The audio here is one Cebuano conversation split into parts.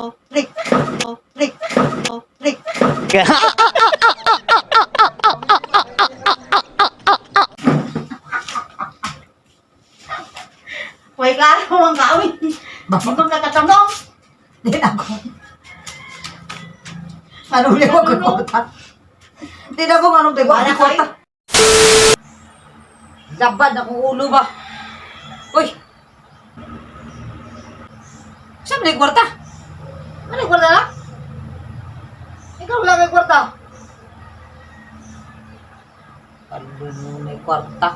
Three, two, three, two, three. Way klaro man kaawin. Bakit? Di ka katanong. Di na ako. Ano ulit ko kwarta? Di na ako anong tayo Wala ko kwarta. Labad akong ulo ba? Uy! Saan may kwarta? Ano yung kwarta na? Ikaw wala kay kwarta. Ano mo may kwarta?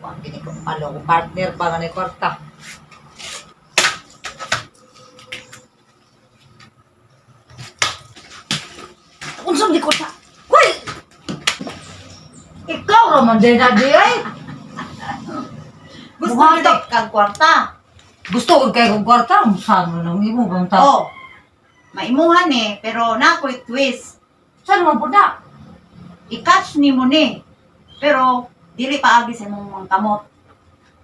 Wag ko alo ko partner ba nga may kwarta? Unsa man di kwarta? Hoy! Ikaw ra man din na di ay. Gusto Buhata. mo di kag kwarta. Gusto ko kay kong kwarta, saan mo nang imo bang ta? Oh. Maimuhan eh, pero na ako'y twist. Saan man pud na? I-catch ni mo ni. Pero dili pa agi sa imong mga kamot.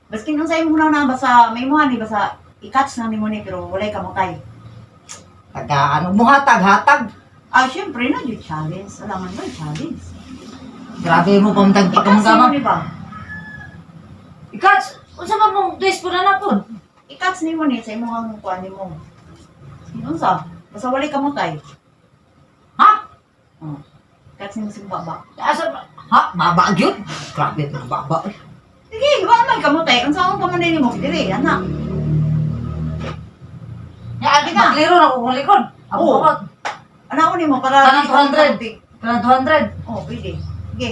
Baskin unsa imong na basta maimuhan ni basta i-catch na nimo ni pero walay kamotay. Taga ano mo hatag hatag. Ah, syempre na yung challenge. Alangan mo yung challenge. Grabe mo pamtag I-catch nimo pagkamgama. ni ba? Ikat, unsa man mong twist po na na pud? I-catch nimo ni sa imong kuan nimo. Unsa? Basta walay kamotay. Ha? Oh. Catch nimo sa baba. Asa ba? Ha, baba gyud. Grabe na baba. Sige, wa man kamotay. Unsa akong pamanay nimo? Dili, ana. Ya, agi na. magliro na ko kung likod. Ako Oo. kamot. Ana ko nimo para Tanang 200. Kanang 200. Oh, pwede. Sige.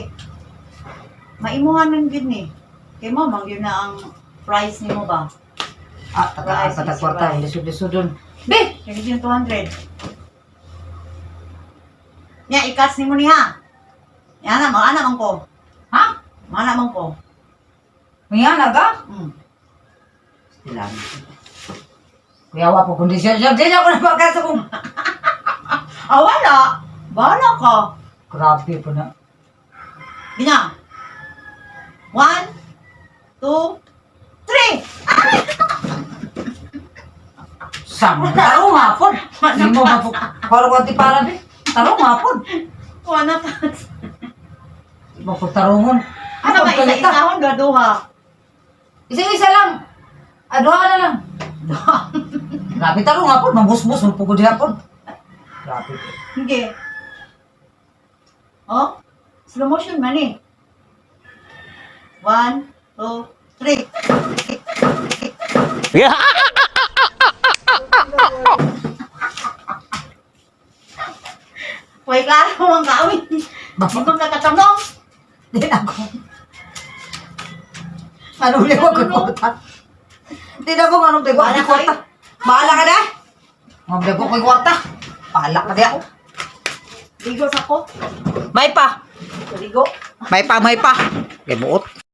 Maimuhan man gyud ni. Kay mo man gyud na ang price nimo ba? Ah, taga Rice patag is kwarta, rice. lisod-lisod dun. Be, Kay gyud 200. Nya ikas nimo niya. Nya na mga man ko. Ha? Mga man ko. Mayana ka? Sila. Kuya, wa po kondisyon siya. Di na ako na magkasa kung... Ah, wala. Bahala ka. Grabe po na. Gina. 1, 2, 3. Sama. Tarong hapon. Hindi mo mapo. Parang konti para be. Tarong hapon. Wala pa. Mo po tarungon. Ano ba isa-isahon duha duha? Isa-isa lang. Aduha na lang. Grabe tarong hapon. Mambusbus. Magpugod hapon. Grabe. Sige. Oh, slow motion man eh. 1, 2, 3. Way klaro man kaawin. Bakit? Di ka katanong. Di na ako. Ano ulit ko kwarta? Di na ako anong tayo Bahala ko kwarta. Bahala ka na. Mamdag ko ko'y kwarta. Bahala ka di ako. Ligo sa ko. May pa. Ligo. May pa, may pa. Gamuot.